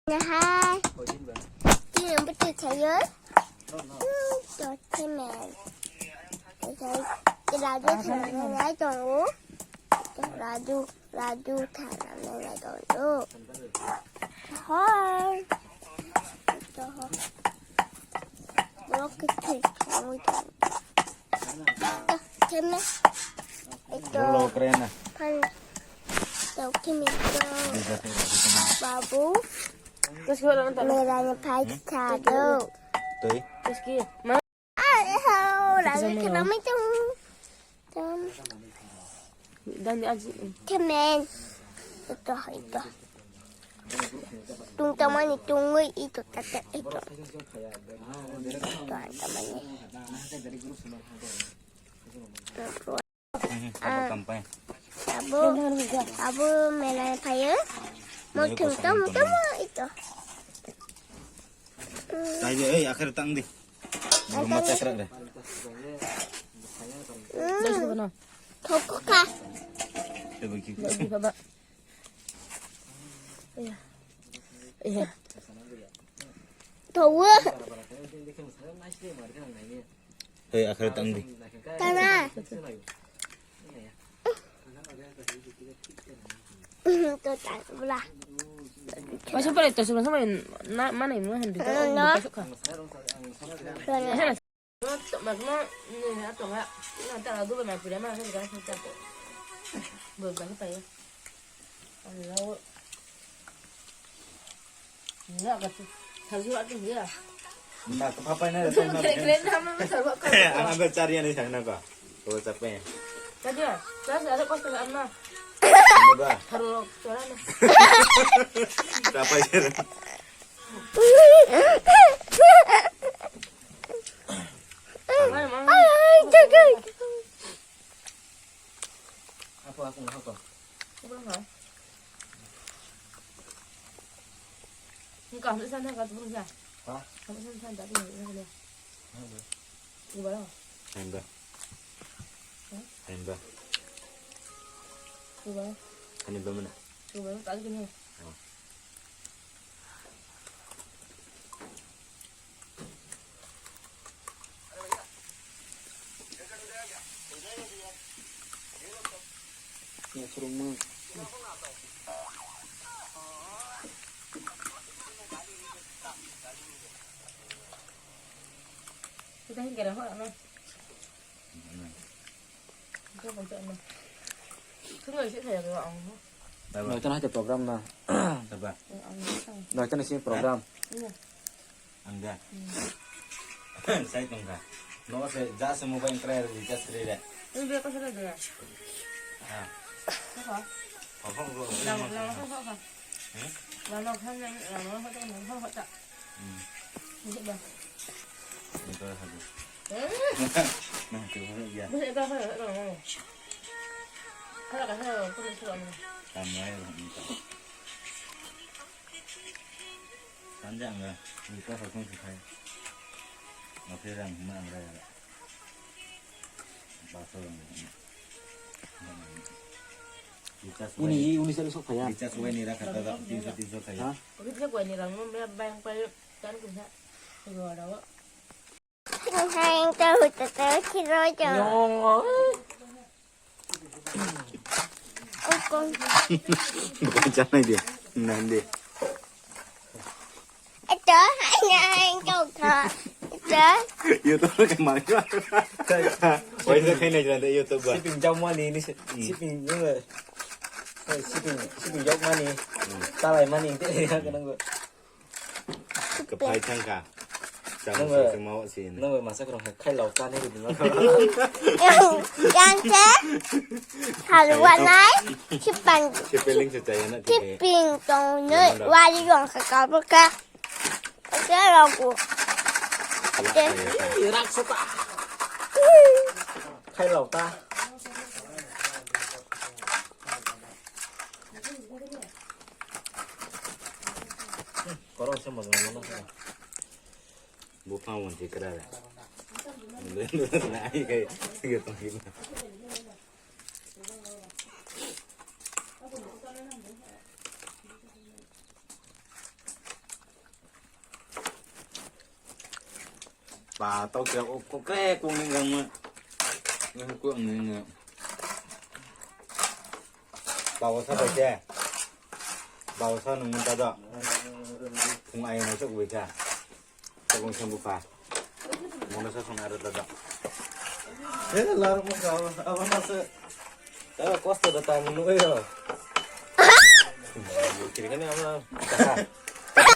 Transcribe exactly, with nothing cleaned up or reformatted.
Nahai. Tini bwtwi khayo. To themen. Raju thanai tongo. Raju, Raju thanai tongo. Hoi. Borok khe thwi thangwi tongo. Theme. Ito. Dolo kre na. Pan. Ito theme ito. Babu. Terus gua orang tak. Merahnya pagi kado. Toi. Terus ki. Ma. Ah, eh, oh, lagi kena macam. Dan di aji. Cemen. Ito, ito. Tung tamani tungui ito tata ito. Ito tamani. Abu, abu mela payo. Mau tung tamu tamu ito. Tayo, eh, akhir tang di. Rumah cakrak deh. Thokka. Coba gigi. Iya. Iya. Tawa. Hei, akhir tang di. Tana. To tak bla. Masuk pada itu sebelum sama na mana yang mungkin di. Masuk kah? Magma ni na tonga na ta du na pura ma ka ka ta ko. Bo ba pa ya. Alo. Ya ka tu. Thaju atu ya. Na ka papa na ta na. Kre kre na ma ta ko. Ana be chari ani sang na ka. Ko chape. Ka dia. Ka sa ko ka ama. Ba. Tharo chora na. Chapai kere. Apa aku ngapa? Apa ngapa? Engkau ambil sana kat pun ya. Hah? Ambil sana sana tak boleh. Apa? Ubah lah. Hamba. Hah? Hamba. Ubah. Hani ba mana? Ubah tak gini. Oh. Kita hingga dah, no. Noita na hai program na. Saba. Noita na sini program. Angga. Sai tongka. No se ja se mobile try recharge kri re. Ini dia pasal dia. Ah. Apa? Apa? Lama lama apa apa. Hmm? Lama kan yang lama apa apa apa. Hmm. Ini bah. Ini kau hadu. Eh? Nah, tu ya. Bisa itu apa? Apa? Kalau kasar pun suka mana? Kamu aja minta. Sanjang ga, ni ka hakung sikhai. Mafia rang hima ang raya. Baso rang hima. Uni, uni sari sok phaya. Recharge wai ni rakha ta da, tinso, tinso khaya. Ha? Recharge wai ni rang mo me bayang pai tan ku sa. Go da wo. Hai, ta hu ta ta khiro jo. Nyong. Janai dia, nande. Ito, hai, hai, kau kha. Ito. Yo to ke mai. Wai sa khai nai jande yo to ba. Siping jam mani ni si-, siping ni. Siping, siping jam mani. Talai mani te ya kenang. Kwphai thangkha. Chang Nungwe, sui se mawa si ni. Nungwe masa kwrwng hai khai lok ta ni rwdi no. Yang, yang se, halwa nai, sipang, Sipeling se chaya na tihe. Siping tong noi, Yamada. Wali yong se ka bu ka. Oke, lagu. Oke. Rak sota. Khai lok ta. Korok se mojong mano. Buphang wan se kra. Ai kai. Sige tong. Ba, tau khe o kokre kung ni gang ma. Ni ko ang ni ni. Ba, o sa bai khe. Ba, o sa nung mun ta do. Kung ai na sok bai khe. Tolong seng buka. Mono sa song aro dada. Eh, larok mo ka, abo na se. Abo kosto da tang nung yo. Kiri kani abo.